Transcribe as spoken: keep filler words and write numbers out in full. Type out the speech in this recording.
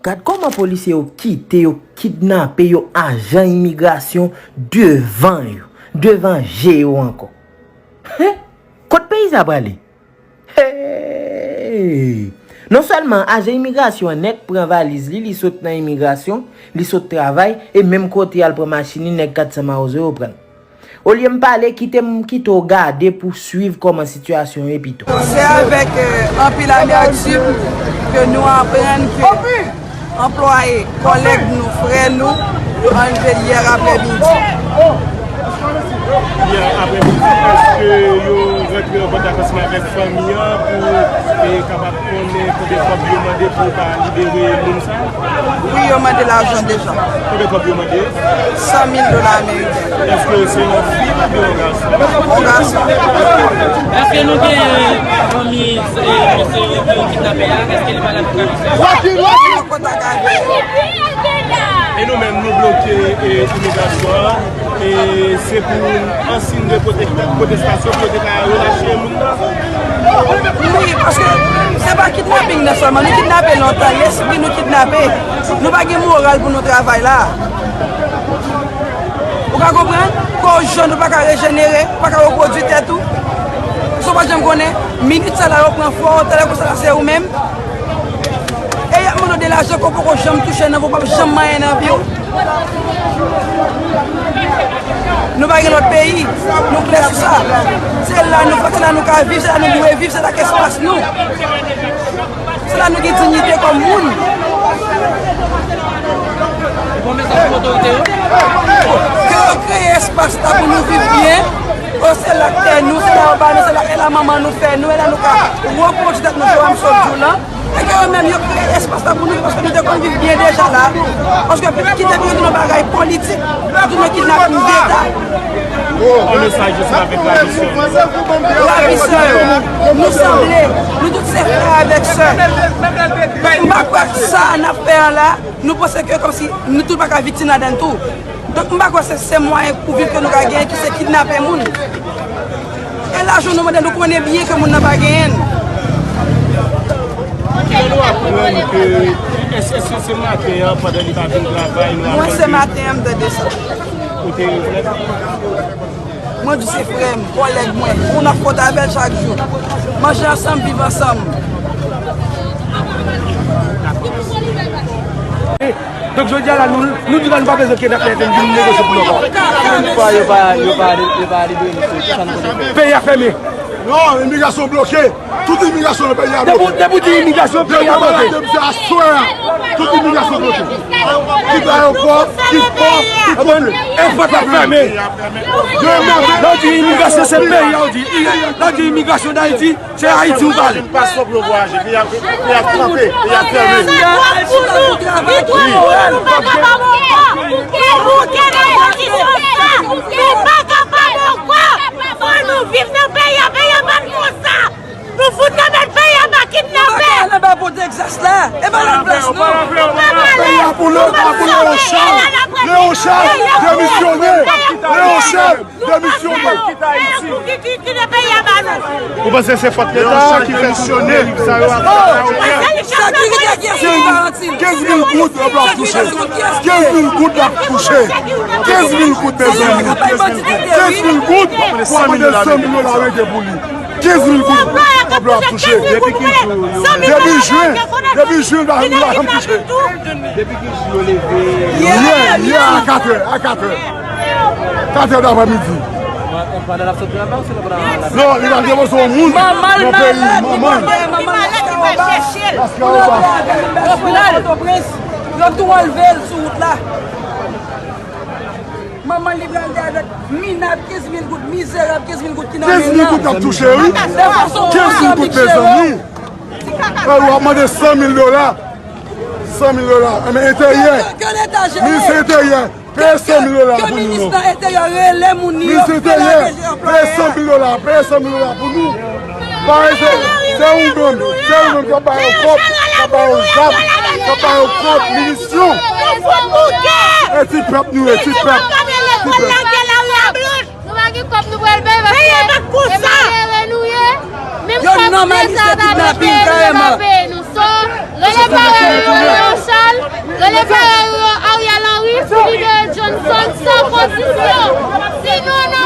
Gad kòman polisye yo kite yo kidnape yo ajan imigrasyon devan yo, devan je yo ankò. Hen? Kot peyi sa prale? Hey! Non sèlman ajan imigrasyon an nèk pran valiz li, li sot nan imigrasyon, li sot travay, e menm kote al pran machin li, nèg kat san mawozo yo pran l. Olye m pale, kite m kite w gade pou w swiv kòman sitiyasyon ye pito. Se avèk, euh, anpil amètim ke nou aprann ke anplwaye, kòlèg nou, frè nou, anlve l yè aprèmidi. Yè aprèmidi, èske yo rantre an kontak ansanm avèk fanmi an pou, e, kapab konnen konbyen kòb yo mande pou yo ka libere moun sa a? Wi, yo mande lajan deja. Konbyen kòb yo mande? San mil dola ameriken. Èske se yon fi oubyen yon gason? Yon gason. Èske nou gen fanmi, e, mesye yo ki yo kidnape a? Èske li pale avèk fanmi sa? Wi, nou an kontak avè yo. E nou menm, nou bloke, e, imigrasyon an. E se pou an siy de pwote-, pwotestasyon pou yo te ka relache moun nan. Wi, paske se pa kidnaping nan sèlman. Nou kidnape lontan, lespri nou kidnape. Nou pa gen moral pou nou travay la. Ou ka konprann? Kò w jòn, ou pa ka rejenere, ou pa ka repwodui tèt ou. Sa w pa janm konnen, minit sa la yo pran fò, talè konsa la se ou menm. E y ap mande w de lajan ke w poko janm touche nan vi w, w pap janm manyen nan vi w. Nou pa gen lòt peyi, nou klè sou sa. Se la nou fèt, se la nou ka viv, se la nou dwe viv, se la k espas nou. Se la nou gen diyite kòm moun. Bon mesaj pou otorite yo. Ke yo kreye espas la pou nou viv byen. O, se la k tè nou, se la yo ba nou, se la, e la manman nou fè nou, e la nou ka repwodui tèt nou, jan m sot di w lan. E ke yo menm yo kreye espas la pou nou, paske nou te konn viv byen deja la. Paske kite pou yo tounen bagay politik, pou tounen kidnaping deta. Yon mesaj ansanm avèk ravisè yo. Ravisè yo, nou sanble, nou tout se frè avèk sè. M pa kwè sa n ap fè an la, nou panse ke kòmsi nou tout pa ka viktim ladan l tou. Donk, m pa kwè se, se mwayen pou viv ke nou ka genyen ki se kidnape moun. E lajan nou mande, nou konnen byen ke moun nan pa genyen l. Kilè nou aprann ke, èske se, se maten an, pandan li pa vin travay, nou aprann ke... Mwen, se maten an, m tande sa. Ou te rekonèt li? Mwen di se frè m, kòlèg mwen, moun ap fwonte avè l chak jou. Manje ansanm, viv ansanm. Donk, jodi a la, nou, nou di la, nou pa bezwen kidnapè vin, vin negosye pou nou ankò. Poukisa yo pa, yo pa, yo pa libere nou, se sa nou bezwen. Peyi a fèmen. Non, imigrasyon bloke. Tout imigrasyon nan peyi a bloke. Depi, depi w di imigrasyon, peyi a bloke. Depi aswè a, tout imigrasyon bloke. Kit ayewopò, kit pò, tout kote. Èpòt la fèmen. Lè w di imigrasyon, se peyi a w di. Lè w di imigrasyon Dayiti, se Ayiti ou pale. Pase pou yo vwayaje, peyi a, peyi a kanpe, peyi a fèmen. Wi. Nou pa kapab ankò. Fò nou viv nan peyi a, peyi a pa n konsa. Nou fout nan mèt peyi a pa kidnapè. Nou pa ka al anba pon Tegzas la. E pa la plas nou. Nou pa prale. Peyi a pou Lewo Chal. Lewo Chal demisyone. Lewo Chal demisyone. Ki, ki, ki, ki kite peyi a ba nou. Ou panse se fòt Leta ki fè demisyone? Sa yo ap fè sa yo fè. Sekirite ki ap garanti l. Kenz mil goud w ap touche. Kenz mil goud w ap touche. Kenz mil goud, mezanmi. Kenz mil goud pou ap mande san mil dola rete pou li. Kenz mil goud w ap touche. Depi ki jou yo... Depi jen, depi jen, nou pa janm touche. Depi ki jou yo leve? Yè, yè, a katrè, a katrè. Katrè daprèmidi. Pandan l ap sot travay ou se pandan l ap... Non, li pral depoze yon moun nan peyi manman l. Manman l, manman l, Laskawobas. Laskawobas. Yo tou anlve l sou wout la. Manman li pral de avèk minab kenz mil goud, mizerab kenz mil goud ki nan men l lan. Kenz mil goud ap touche, wi. Kenz mil goud, mezanmi. Frè, w ap mande san mil dola. San mil dola. Enben, enteryè. Minis enteryè, peye san mil dola pou nou, non. Minis enteryè, peye san mil dola, peye san mil dola pou nou. Parèy se, se ou menm, se ou menm k ap ba yo kòb, k ap ba yo zam, k ap ba yo kòb, minisyon. E ti pèp nou ye, ti pèp. Ti pèp. Nou pa gen kòb nou pral bay paske e malere nou ye. Menm kòb nou ye sa ta mete nou nan peye nou. So, rele parèy nou, rele yon chal. Yo leve Ariel Henry sou lidè Johnson san kondisyon. Sinon, n